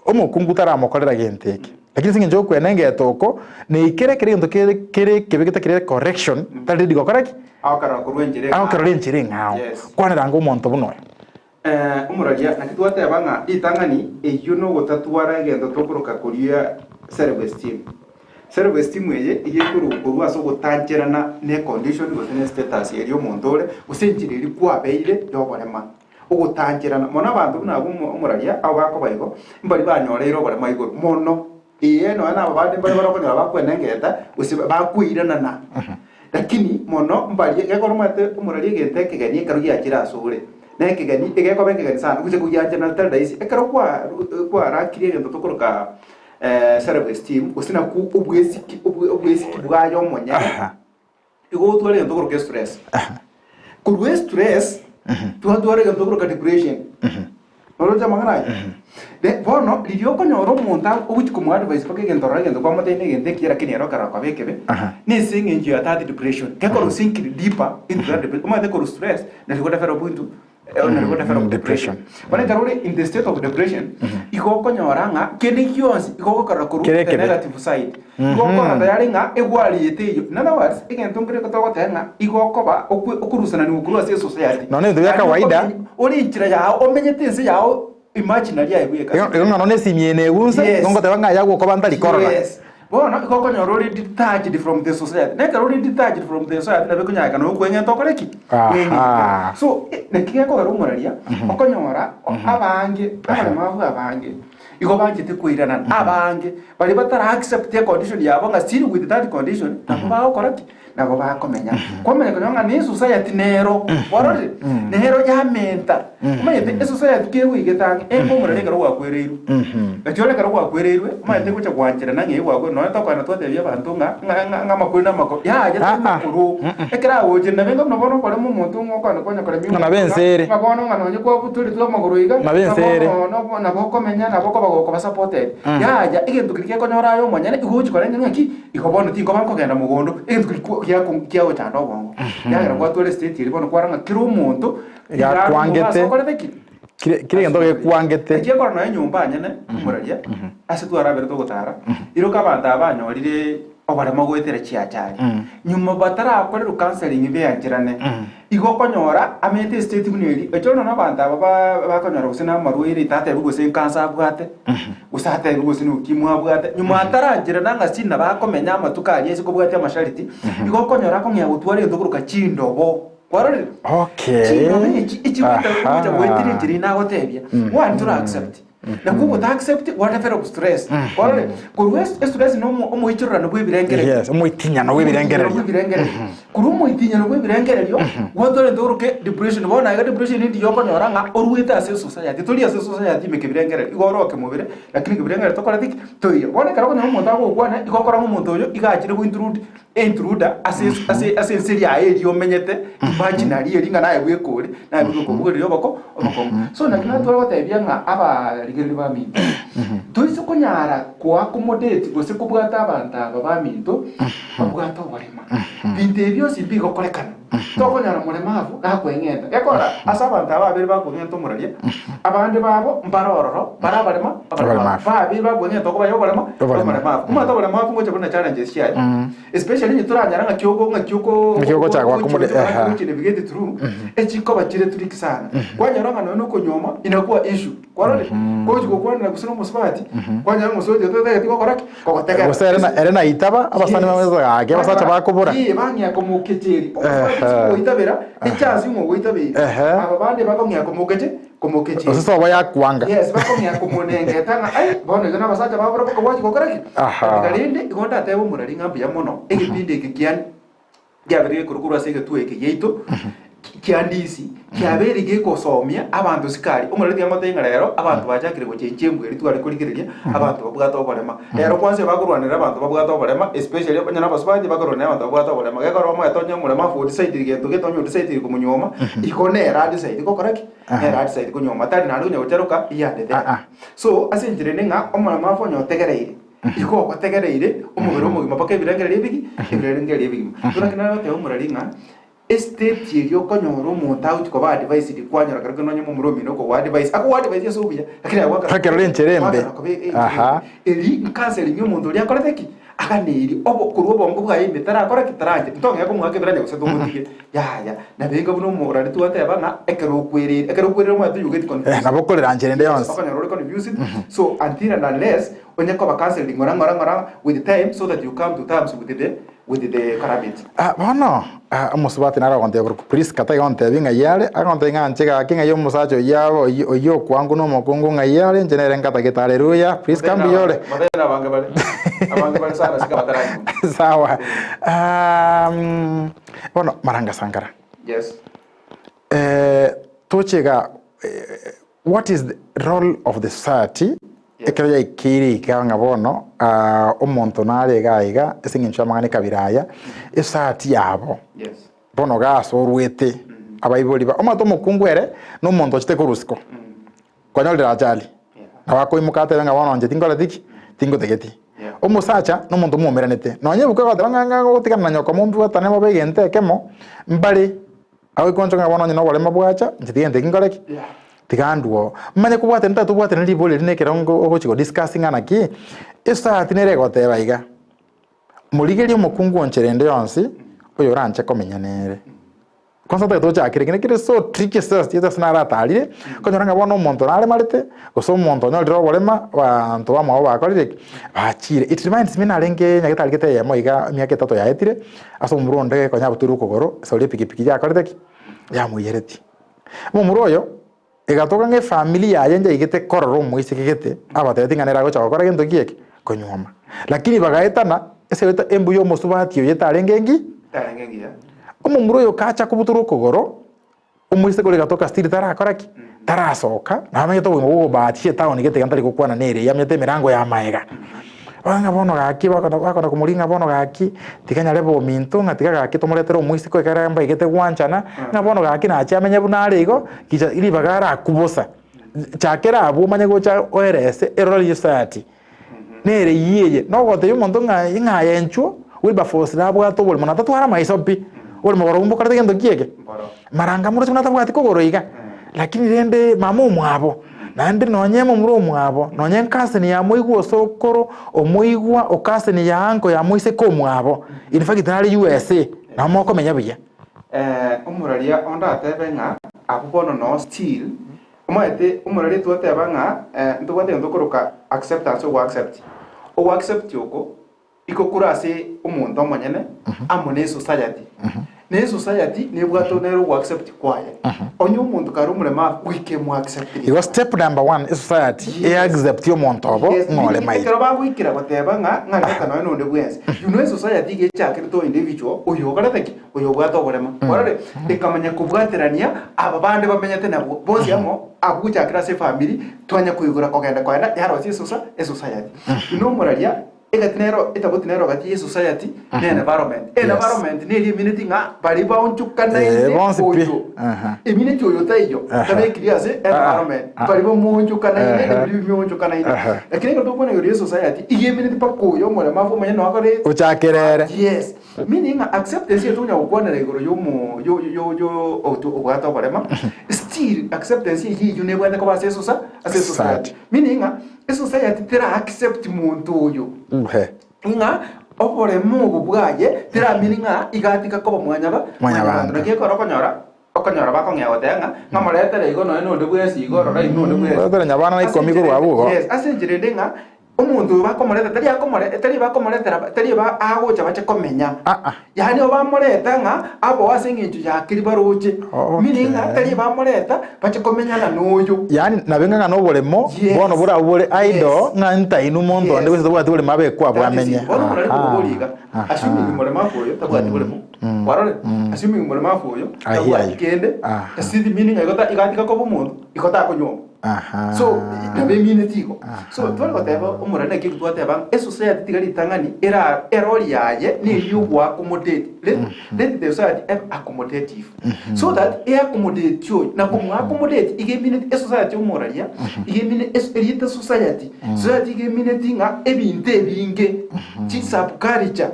omokungu taramokorera gento eke. Lakini ase eng'encho ya okwenengeta oko, neikere ekero egento kere kere ekebe getakire correction, tari ready gokora ki? Agokerora korwa enchera eng'ao. Agokerora enchera eng'ao. Yes. Kwanera ange omonto buna oyo. Omoraria, naki twateba ng'a ritang'ani eyio nogotatwara egento tokoroka koria self esteem. Self esteem eye iga ekorwa korwa ase ogotancherana ne econdition gose ne status eria omonto ore, gose enchera eria kwabeire yoborema. Ogotancherana, mono abanto buna abwo omo omoraria abo bakoba igo, mbari banyoreire oborema igoro mono. Ee, nonya nabo bande mbare barokonyora bakwenengeta gose bakoiranana. Lakini mono mbaria gekogera omanyete omoraria egento ekegeni ekero giachire asore, na ekegeni egekoba ekegeni sana gocha kogianchana tari rahisi. Ekero kwa kwarakirie egento tokoroka self esteem gose nakwo obwesiki obwesiki bwaye omonyene. Igo otware egento okoroka estress. Korwa estress, twatwara egento okoroka depression. Oroche amang'ana aya? De, bono riria okonyora omonto ago- ogochi komoadvise mpaka egento orore egento kwamotebia na egento ekiya lakini ere okarora koba ekebe, na ase eng'encho ya that depression, gekora osinkire deeper into that depression. Omanyete korwa stress, nario godevelop into nari go develop depression. Bono ekero ore in the state of depression, igo okonyora ng'a kende gionsi igo ogokorora korwa Kere the ekebe. negative side. Igo okorora tayari ng'a egwariete eyio. In other words, egento nkere togoteba ng'a igo okoba okwe okorusananiwa korwa ase esociety. Nonya ebinto bia Yaani kawaida. okomenya ore enchera yao, omenyete ense yao imaginary aye bweka. Igo igo ng'a nonya esimi eye negunse, Yes. igo ngoteba ng'a aya gokoba ntari korora. Yes. Bono igo okonyora ore detached from the society. Na ekero ore detached from the society nabo ekonyarekana okweng'enta okore ki? Aha. Kweng'enta. So, eh, naki gekogera omoraria, okonyora abange, abaremabu abange, igo banchete koiranana, abange, baria batara accept econdition yabo ng'a still with that condition, nabo bagokora ki? Nabo bakomenya. Kwamanya konyora ng'a na esociety nero, kwarorire? Nero yamenta. Omanyete esociety kegoigete ang'e, enka omorero ekero gwakwereirwe. Gachia ore ekero gwakwereirwe, omanyete gocha gwancherana ng'a ee gwakwereirwe, nonya tokogenda twatebia abanto ng'a ng'a ng'a ng'a amakweri namakoro, yaya tari Ah, ah. makoro. Ekero agochire nabo enga buna bono okorema omonto ng'a okogenda konya koremia Ng'a nabo omonto ense ere. ng'a bono ng'a nonye kwabutoretwe amagoro iga, Nabo ense ere. bono nobo nabo okomenya nabo okoba gokoba supported. Yaya, egento keria gekonyora aye omonyene, igo ogochi korenge ng'aki, igo bono tinkoba nkogenda mogondo, egento keria kwa giako kiagochanda obongo. Ekiagera gwatwara estate eria bono kwarora ng'a kera omonto, iga are Yakwangete. omonto ase okorete ki? Kire kire egento gekwangete. Ekiagera korwa nonya enyomba nyene omoraria, ase twarabere togotara, iroka abanto aba banyorire oboremo goetera chiachari. Nyuma batarakorerwa counselling beancherane, igo okonyora amenyete estate buna eria, ekero nonya abanto aba ba bakonyora gose na amarwaire tatebiwa gose nkansa abwate, gose atebiwe gose na ukimwi abwate, nyuma atarancherana ng'a sina bakomenya amatuko aria ase kobwatia amashariti, igo okonyora akong'ea gotwara egento okoroka chindobo. Kwarorire? Okay. Chindobo echi echigoeta Aha. gocha goetera enchera eye nagotebia, one tora accept. Nakwo ogota accept gwa develop stress. Kwarorire? Korwa es- estress na omo omoichororano bwa ebirengererio. Yes, omoitinyano bwa ebirengererio. Bwa ebirengererio. Korwa omoitinyano bwa ebirengererio, gwatwara egento oroke depression. Bono iga depression ndiyo okonyora ng'a orwete ase esociety. Tori ase esociety ime kebirengererio. Igo ore okemobere, lakini kebirengererio tokoreti ki? Toiyo. Bono ekero okonyora omonto agokwana, igo okora ng'a omonto oyo iga achire go intrude Intruder ase ase ase ense eria yaye eria omenyete, imaginary eria ng'a naye bweka ore, naye bweka okobogoreria oboko obokong'u. So naki natware gotebia ng'a abarigereria baminto, toise konyara koa accommodate gose kobwata abanto aba baminto, babwate oborema. Binto ebi bionsi mbigokorekana. Tokonyora moremavu gakoeng'enta. Gekogera ase abanto aba babere bakoeng'enta omoraria, abande babo mbare ororo, bare abarema, abaremavu. Abaremavu. Babere bakoeng'enta okoba ya oborema, Oborema. oboremavu. Omanyete oboremavu ngocha buna challenges chiaye. Especially onye toranyara ng'aki ogo ng'aki oko Ng'aki ogochaka goaka omore- eha. gochi navigate through, echikoba chire tricky sana. Kwanyora ng'a nonya na okonyuoma inakuwa issue. Kwarorire? Gochi gokwanera gose na omosubati, kwanyora ng'a omosubati oyo tatageti gokora ki? Kogotegerera. Gose ere na- ere naitaba, abasani Yes. bamanyete gaki, abasacha bakobora. Ee, bang'ea komokecheria. Omosubati Ehe. ase ogoitabera, echance ng'a ogoitabeire. Ehe. Aba bande bakong'ea komokeche, komokecheria. Gose sobo yakwanga. Yes, bakong'ea komonengeta ng'a ai, bono iga nabasacha babora bokobwati gokora ki? Aha. Katika rende, igo ndatebe omorari ng'a mbuya mono, egepindi eke kiane, Kiabeire gekorwa korwa ase egetuo eke giaito kia ndisi, kiabeire gegosomia abanto sikari. Omorero tiga ngotebie ng'a rero abanto bachakire gochenchia embwa eria tware korigereria abanto babwate oborema. Rero kwansa bakorwanerera abanto babwate oborema especially onye na abasubati bakorwanerera abanto babwate oborema. Gekogera omoete onye omoremafu odisaidiri gento gete onye odisaidiri komonyuoma, igo nere adisaidi gokora ki? Nere adisaidi konyuoma tari naende onya gocharoka iyande there. Ah, ah. So ase enchera ende ng'a omoremafu onye otegereire. Igo ogotegereire omobere omogima mpaka ebirengererio ebigi, ebirengererio ebigima. Bono ekero nare goteba omorari ng'a, estate eria okonyora omonto agochi koba advised kwanyora kero kende onye momura omino okogoa advice, akogoa advice ase obuya, lakini agoakana Ekero ore enchera embe. goakana koba enchera Aha. embe. Eri ncounselling ya omonto oria akorete ki? Aganeirie obo korwa obongo bwaye ime tarakora ki? Taranche. Ntong'ea komoaka ebiranya gose tomotige. Yaya, nabo enga buna omorari twateba ng'a ekero okwereire, ekero okwereire omanyete you get confused. Eh, nabo okorera nchera ende Yes, yonsi. okonyora ore confused, so until and unless Onye koba counseled ng'ora ng'ora ng'ora with time so that you come to terms with the with the calamity. Ah, bono, ah, omosubati nare ogontebia korwa Priska taiga gontebia ng'ai are, agontebia ng'a inche gaki ng'ai omosacha oyio abe oyio oyio okwangu na omokungu ng'ai are, inche nere ngatagete haleluya, Priska mbuya ore? Motebie na abange bare, abange bare sana sika bataranywa. Sawa. Ah, mm, bono Maranga Sankara. Yes. Eh, toche iga eh, what is the role of the society ekero yaikeire iga ng'a bono ah, omonto nare iga iga ase eng'encho y'amang'ana ekabira aya, esociety yabo Yes. bono iga ase orwete abaibori ba omanyete omokungu ere na omonto ochete korwa isiko, kwanyorire ajali, nabo akoimoka atebe ng'a bono inche tinkoreti ki? Tingotageti. Omosacha na omonto mwaumeranete, nonye ebuku egoteba ng'a ng'a gotigana na nyoko mombwatane mobe egento ekemo, mbare Agoikonchoka ng'a bono onye noboremo bwacha, inche tiga gento eki nkore ki? Tiga ndue oo. Manye kobwatana ntari tobwatane ribori eri nekero ngo ogochi go discuss ng'a naki, esociety nere egoteba iga, morigerie omokungu o nchera ende yonsi, oyo oranche komenya nere. Kwanza totagete tochakere ekio nekere so tricky ase ase naratarire, okonyora ng'a bono omonto naremarete, gose omonto onyorire oborema, abanto bamwabo bakorire ki? Bachire. It reminds me narenge nyagetari gete eyemo iga emiaka etato yaetire, Ase omomura onde konya abutoirwe okogoro, esori epikipiki yakorete ki? Yamoiyeretie. Omomura oyo, egatoka ng'a efamiri yaye njaigete korora omoiseke gete, abatebetie ng'a nere agocha gokora gento ki eke? Konyuoma. Lakini bagaetana, ase goeta embu ya omosubati oyo etarenge engi? Etarenge engiya. Omomura oyo kacha kobutorwa okogoro, Omoiseke oria gatoka still tarakora ki? Tarasoka, na amanyete obogima bwa ogobahatisha etown gete iga ntari gokwana nere eyio amanyete emerango ya amaega. Bono ng'a bono gaki bakona bakona komoria ng'a bono gaki, tiga nyarebe ominto ng'a tiga gaki tomoretere omoiseke ekere mbaigete gwanchana, ng'a bono gaki nachie amenye buna are igo, gicha ribaga arakwe bosa. Chakera abwo omanye gocha oerese erore society. Nere eyio eye, nogotebia omonto ng'a ng'a aye inchuo, Wilberforce nabwate oborimo na tatwara amaiso pi, oborimo barobwo mbokorete gento ki eke? Maranga moroche buna tabwati kogoro iga, lakini rende mama omwabo, naende nonye momura omwabo, nonye cousin ya moigwa osokoro, omoigwa o cousin ya uncle ya moiseke omwabo, in fact nare USA, nabo mokomenya buya. Omoraria onde atebe ng'a abwo bono noo still Omanyete omorwari twateba ng'a ntobwate egento tokoroka acceptance ogo accept. Ogo accept oko iko kore ase omonto omonyene amo ne esociety. Na esociety nebwate nere ogo accept kwaye. Onye omonto kare omoremafu goika emo accept Igo step number one, esociety Yes. eaccept omonto obo Yes, ng'a oremaire. ekero bagoikera goteba ng'a ng'a reta nonya nonde bwensi. You know esociety iga echakerete o individual oyo okorete ki? Oyo obwate oborema. Orore, ekamanya kobwaterania aba bande bamenyete nabwo bonsi amo, abwo gochakera ase efamiri, twanya koigora kogenda kogenda, yarosia esosa, esociety. Buna omoraria, Egati nero etaboti nero gati ye society ne environment. Environment neri emineti ng'a baria baonchokanaine Eh, bonsi pi. oyo. Aha. Emineti oyo taiyo Aha. tabekiri ase environment. Ah. Baria bamoonchokanaine Aha. na biria bimoonchokanaine. Aha. Lakini ekero tokwana igoro ye society iga emineti mpaka oyo omoremavu omonyene noakore eki? Ochakere ere. Yes. Meaning ng'a acceptance eye tokonya gokwanera igoro yomo yo yo yo oto obwate oborema still acceptance eyio eyio nebwate koba ase esosa ase esociety. Society. Meaning ng'a Esociety tera accept monto oyo Uhe. ng'a oboremo obo bwaye teramini ng'a iga atiga koba mwanyaba Mwanyabanto. Naki ekero okonyora okonyora bakong'ea goteba ng'a ng'amoretere igo nonya nonde bwensi igo ororo aye nonde bwensi. Oretere nyabana na Ase ikomi enchera korwa ende abwo igo. yes, ase enchera ende ng'a omonto oyo bakomoreta tari akomore tari bakomoretera tari ba agocha bache komenya. Ah ah. Yaani obamoreta ng'a aboo ase eng'encho ya keria baroche, meaning ng'a Okay. tari bamoreta bache komenyana noyo. Yaani nabe ng'a ng'a noboremo Yes. bono borabe bore idle Yes. ng'a ntainwe monto onde Yes. gose tabwati boremo abekwe abwo That is amenye. it. Bono omorari Aha. kobori iga, Aha. assuming moremafu oyo tabwati boremo, kwarorire? Assuming moremafu oyo I hear tabwati you. kende, Aha. does it mean ng'a igo ta iga atiga koba omonto, igo takonyuoma. Aha. So nabo emineti igo. So tware goteba omorani naki twateba ng'a esociety tiga ritang'ani era erori yaye neri yogoaccommodate. Let, let the society ebe accommodative. So that eaccommodate oyo na komoaccommodate iga emineti esociety omoraria iga emine es erieta society, society iga emineti ng'a ebinto ebinge chi subculture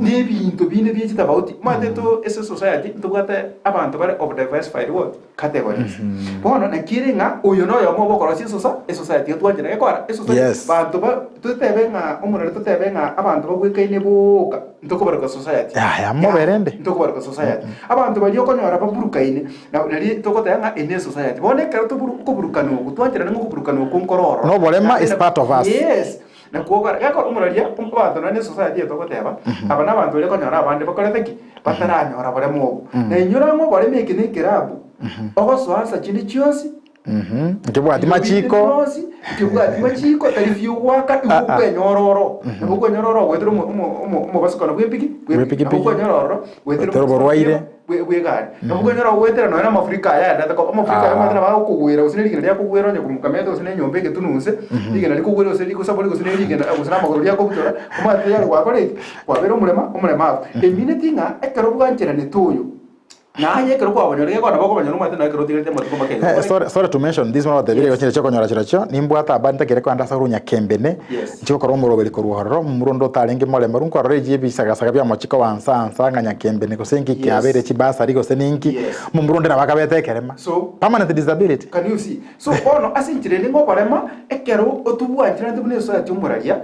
na ebinto binde bie chitabauti. Omanyete to ase esociety ntobwate abanto bare of diversified what? Categories. Bono naki ere ng'a oyo noyomo obokorosia esosa esociety iga twanchera gekora esociety Yes. banto ba totebe ng'a omorero totebe ng'a abanto babwekaine boka ntokobaroka society. Yaya, mobere ende. Ntokobaroka society. Abanto baria okonyora baburukaine na nari togoteba ng'a eye ne esociety. Bono ekero toburu okoburukana oko twancherane ng'a okoburukana oko nkoro ororo. Noborema is Naende part of us. Yes. Nakwo gekora omoraria abanto nonya ne esociety eye togoteba aba nabanto baria okonyora abande bakorete ki? Bataranyora boremo obo. Na inyora ng'a oboremo eke nekerabu, ogosoa nsa chinde chionsi, Nkebwati binde machiko. bionsi, nkebwati machiko, tari bi ogoaka, igo okwenyora oro. Nabo okwenyora oro goetera omo- omo- omo- omobasukano bw'epiki, Bw'epikipiki. Nabo okwenyora ororo goetera Goetera oborwaire. bw'egari. Nabo okwenyora goetera nonya na amafuriko aya aendete koba. Amafuriko aya Ah. omanyete nabo agokogwera gose ne rigena riakogwera onye komokamete gose ne enyomba egetunu inse, rigena rikogwera gose rigosabori gose ne rigena gose na amagoro riakobutora, omanyete tayari gwakora eki? Kwabera omorema omoremafu. Emineti ng'a ekero bwancheranete oyo, na aye ekero kwabonyora gekogera nabo okobanyora omanyete nonye ekero otigarete amatuko make iga Eh, okore sorry, sorry to mention this one batebire Yes. chire chiokonyora chirochio nimbwate aba ntakire kogenda ase korwa nyakembene Yes. nchie gokora omoroberi korwa ororo momura onde otarenge moremaru nkorora echi ebisagasaga bia omochiko wa nsa nsa ng'a nyakembene gose nki Yes. kiabeire chibasari gose ninki Yes. momura onde nabo akabete ekerema So permanent disability Can you see? So bono ase enchera ende ng'a oborema ekero otobwancheranete buna esociety omoraria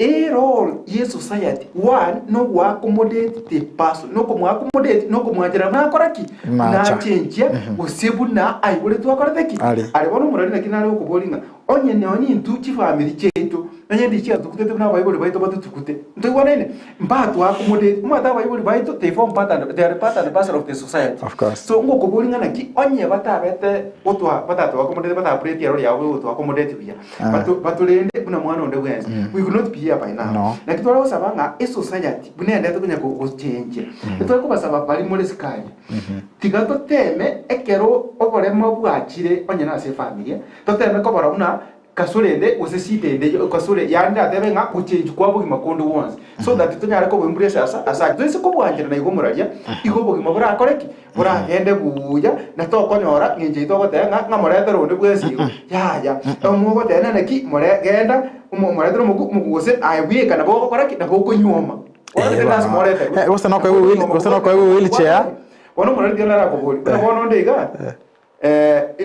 A role ye society, one, nogoaccommodate the person, nokomoaccommodate, nokomwanchera buna akora ki? Buna Nacha. achenchia, gose buna aiboretwe akorete ki? Are. Are bono omorari naki nare gokoboria ng'a onye nonye intwe chifamiri chiaito, onye ndi chiatukutete buna abaibori baito batotukute, ntoigwanaine? Mbatoaccommodate, omanyete abaibori baito they form part and they are part and parcel of the society. Of course. So ngokoboria ng'a naki onye batabete gotwa batatoaccommodate batapleti erori yabo gotoaccommodate buya, Bato, batorende buna mwana onde bwensi. We could not be here by now. No. Naki tware gosaba ng'a esociety buna endete konya go- gochenchia. Etware kobasaba baria more sikaria. Tiga toteme ekero oboremo bwachire onye nase efamilia, toteme kobora buna kasore ende gose shida ende yo kasore yaani natebe ng'a gochenchia kwa bogima konde gwonsi. So that tonyare koboimbura ase asa ase ake. Toise kobwancherana igo omoraria, igo obogima borakore ki? Boragende buya, na tokonyora ng'encho yaito ogoteba ng'a ng'a moretere onde bwensi igo. Yaya, omogoteba naki more genda omo moretere omoku omoku gose aye bweka nabo ogokora ki? Nabo okonyuoma. Bono Eh, tari lasima bono. oreterwe. Eh, gose nokoegwa wheel- gose nokoegwa wheelchair. Bono omoreri tiga narakoborie, buna bono onde iga,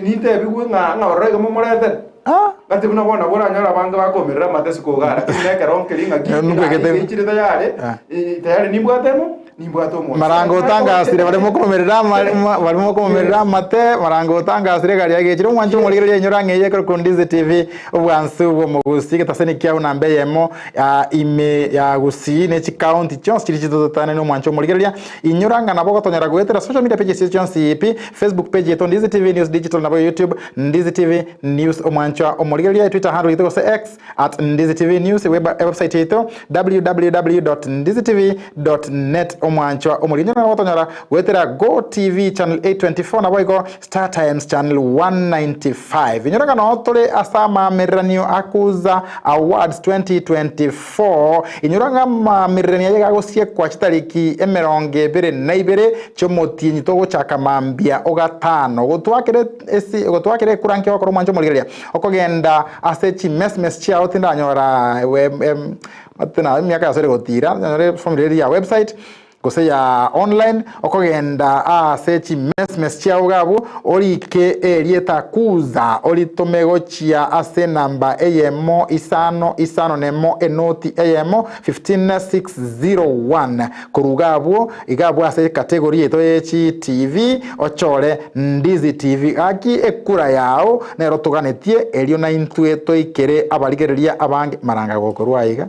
nintebigwe ng'a ng'a ororo iga momoretere. Ah. Gati buna bono nabo oranyore abange bakomerera amatesi kogara, lakini nekero nkeri ng'aki, Eh, nkwegete- egari geichire tayari, Ah. tayari nimbwate emo, nimbwate omonto. Marango otangasire barimo komomerera ama- ma- barimo komomerera amate marango otangasire egari yagechire omwanche omorigereria enyora ng'a eye ekero Ndizi TV obwansu bw'omogusi egetaseni kiao namba eyemo ah, ime ya Gusii ne chikaunti chionsi chiria chitototanene omwanche omorigereria inyora ng'a nabo ogotonyora goetera social media pages chiaito chionsi pi Facebook page yaito Ndizi TV News Digital nabo YouTube Ndizi TV News omwanchwa omorigereria Twitter handle yaito gose X at Ndizi TV News web, website yaito www.ndizitv.net. Omwanchwa omorigia nabo gotonyora goetera Go TV channel 824 naboigo Star Times channel 195. Inyora ng'a noo tore ase amaamereranio a Kuza Awards 2024. Inyora ng'a amaamereranio aye gagosiekwa chitariki 22 chi'omotienyi togochaka mambia o gatano. Gotwakera esi gotwakera ekura nke gokora omwancho omorigereria okogenda ase chimesmes chiao tindanyora tina emiaka yasore gotira nyore formula eria ya website gose ya online okogenda ase chimesmes chiao iga abwo orike erieta kuza oritome gochia ase enamba eyemo isano isano nemo enoti eyemo 15601 korwa iga abwo iga abwo ase ecategory yaito ye chi TV ochore Ndizi TV gaki ekura yao nero toganetie erio naintwe toikere abarigereria abange maranga gokorwa aiga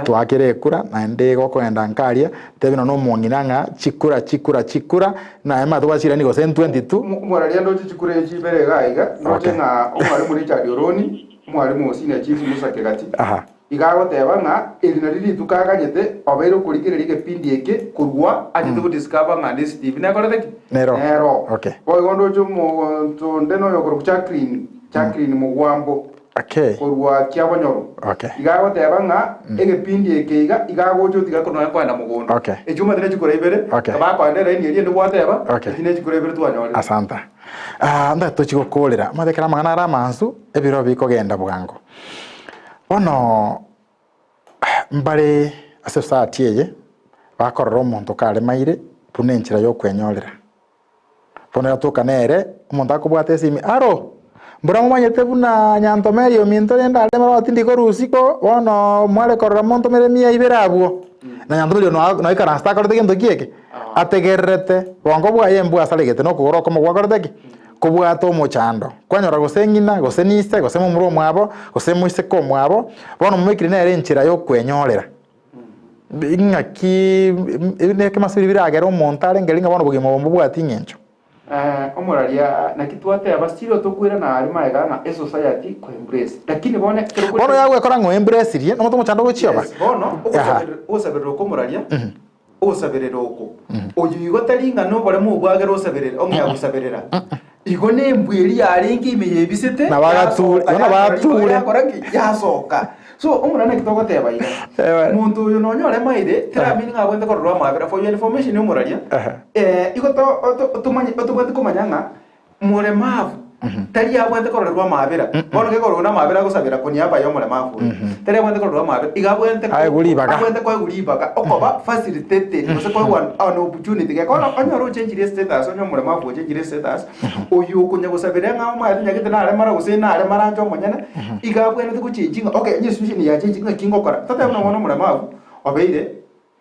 Twakera ekura, naende gokoenda nkaria, tebi nonya omong'ina ng'a chikura, chikura, chikura, naye mara tobwate gose ntwenti tu. Omoraria ndoche chikura echi ibere iga aiga, ndoche Okay. ng'a omwalimu Richard Oroni, omwalimu o senior chief Musa Kegati, Aha. iga agoteba ng'a eri nario rituko aganyete obeire okorigereria egepindi eke korwa achete godiscover ng'a Ndisi TV nekorete ki? Nero. Nero. Okay. Boigo ndoche omonto onde noyokorokwa Jacqueline, Jacqueline Mugwambo. Okay. Korwa kiabonyoro. Okay. Iga agoteba ng'a egepindi eke iga iga agocha otiga korwa nonya koenda mogondo. Okay. Echio omanyete ne chikura ibere, Okay. bakoenda eraini eria ende gwateba, Okay. echi ne chikura ibere twanyorire. Asanta. Ah, ndagete tochie gokorera, omanyete ekero amang'ana are amansu, ebiro bikogenda bwango. Bono mbare ase society eye, bakorora omonto karemaire buna enchera ya okwenyorera. Bono yatoka nere, omonto akobwata esimi, Aro! Mbora momanyete buna nyantomeri ominto rende are maroro tindi korwa isiko, bono mware korora montomere emia ibere abwo. Na nyantomeri oyo noa noikaransete akorete gento ki eke? Ategererete, bongo bwaye mbwasaregete na okogoro okomo gwakorete ki? Kobwate omochando. Kwanyora gose ng'ina, gose nise, gose momura omwabo, gose moiseke omwabo, bono momekire nere enchera yokwenyorera. Ng'aki nekemase biria biragere omonto arenge ng'a bono obogima obo mbobwati eng'encho. Omoraria, naki twateba siro tokoirana aria magega ng'a esociety ko embrace lakini bono ekero Bono yagwekora ng'a oembresirie, nomonto omochando ogochia oba. Yes, bono Aha. ogosaberera oko omoraria ogosaberera oko oyo igo tari ng'a noboremo obwagere osaberere ong'ea gosaberera igo nembwa eria yarenge ime yebisete Nabo agature- yasoka, bono yakora bature. yakora ki? Yasoka. So omorani naki togoteba iga, Eeh. monto oyo nonya oremaire teramini ng'a abwenerete kororwa amabera for your information omoraria, Ehe. igo to to tomanye otobwenerete komanya ng'a moremavu tari abwenerete kororerwa amabera. Bono gekogera na amabera agosabera koniaba ya omoremavu oyo, tari abwenerete kororerwa amabera, iga abwenerete Aegwe ribaga. abwenerete koegwa ribaga okoba facilitated gose koegwa an opportunity. Gekogera onyore ochenchire estatus onye omoremavu ochenchire estatus, Oyio okonya gosabera ng'a omanyete nyagete naremara gose naremara inche omonyene, iga abwenerete gochenji ng'a okay onye situation yachenji ng'aki ngokora. Totebe buna bono omoremabu obeire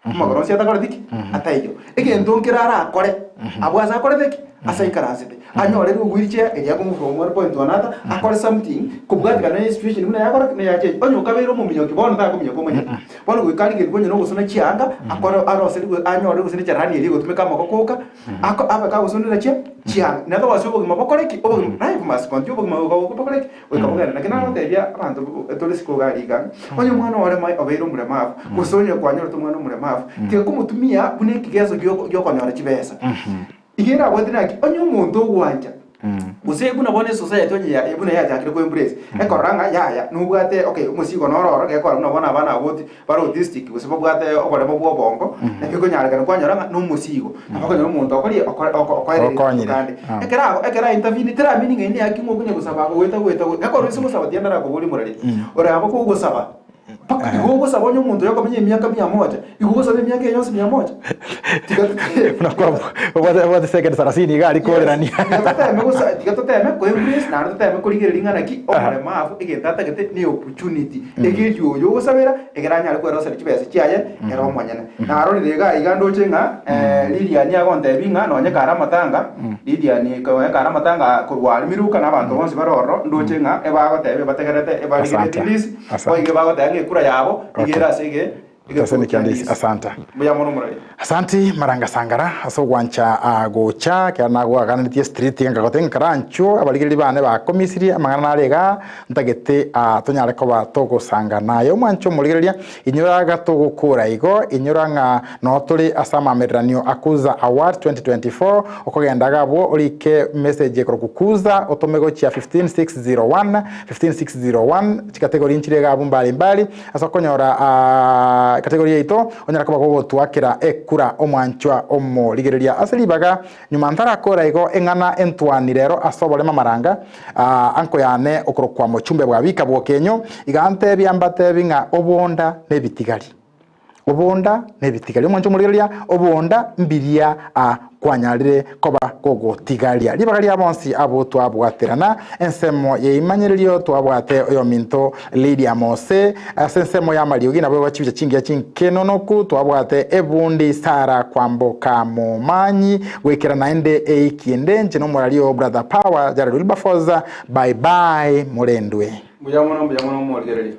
amagoro onsi atakoreti ki? Ataiyo. Egento nkere arakore, abwo ase akorete ki? Ase aikaransete. Anyore rigo wheelchair eria akomove from one point to another, akore something kobwatikana ne situation buna yakora ki? Buna yachenji. Onye okabeire omominyoki bono takominyoka omonyene. Bono goika arigerigwe onye na ogosona chianga, akore aroserigwe anyore gose ne cherani eria egotumeka amagoko oka, Ako abe kagosundera chia chianga, na togose obogima bokore ki? Obogima, life must continue, obogima goika goka bokore ki? Goika bogende. Naki nagotebia abanto tore isiko iga riga, onye omwana ore moi obeire omoremavu, gose onye kwanyorete omwana omoremavu, tiga komotumia buna ekigeso gioko giokonyora chibesa. Iga erabwate naki, onye omonto ogwancha, gose buna bono esociety onye ya buna yachakire ko embrace, ekorora ng'a yaya nobwate okay omosigo noro ororo, gekogera buna bono abana abwo oti bare autistic gose babwate oboremo bwa obongo, naki ekonyarekana kwanyora ng'a nomosigo. Nabo okonyora omonto okorie okoereria Okonyire. kande. Ah. Ekero ago ekero aintervene teramini ng'a ine aki ng'okonya gosaba goeta goeta goeta. Ekero ase gosaba tiga ndarakoborie morari. Ore abo kogosaba mpaka igo ogosaba onye omonto oyo okomenya emiaka mia moja, igo ogosaba emiaka eye yonsi mia moja. Tiga Buna kwa- obwate obwate second sarasini iga aria korerania. Tiga toteme gosa tiga toteme ko embrace naende toteme korigereria ng'a naki omoremabu egento atagete ne opportunity. Egeria oyo ogosabera, ekero anyare kweroseria chibesa chiaye ere omonyene. Narorire iga iga ndoche ng'a Lilian agontebia ng'a nonye kare amatanga, Lilian nonye kare amatanga korwa aria Miruka na abanto bonsi bare ororo, ndoche ng'a ebagoteba ebategerete ebarigeretie Asante. release, Asante. boigo ebagoteba ng'a ekura yabo iga Okay. ere ase ege. Egeteseni kia Ndisi, asante. Mbuya mono omorari. Asanti Maranga Sangara ase ogwancha gocha ekero nagoakaneretie street nkagotebi ng'a karanchwo abarigereria bane bakomisirie amang'ana nare igaa ntagete tonyare koba togosanga naye omwanche omorigereria inyora iga togokora igo inyora ng'a noo tore ase amamereranio a Kuza Award 2024 okogenda iga abwo orike message ekorokwa Kuza otome gochia 15601 15601 chikategori nchire iga abwo mbari mbari Ase okonyora ekategori yaito, onyare koba gogotwakera ekura omwanchwa omorigereria ase ribaga. Nyuma ntarakora igo eng'ana entwani rero ase oboremo amaranga, anko yane okorokwa mochumbe bwa bika bw'okenyo, iga antebia mbatebi ng'a obonda nebitigari. Obonda nebitigari. Omwanchwa omorigereria, obonda mbiria kwanyarire koba gogotigaria. Ribaga ria bonsi abwo twabwaterana ensemo y'eimanyererio twabwate oyominto Lydia Mose, ase ensemo y'amariogi nabo chibicha chingiya chinkenonoku twabwate ebundi Sarah Kwamboka Momanyi goikera naende eiki ende inche nomorari oo Brother Power Jared Wilberforce bye bye morendwe. Mbuya mono mbuya mono omorigereria.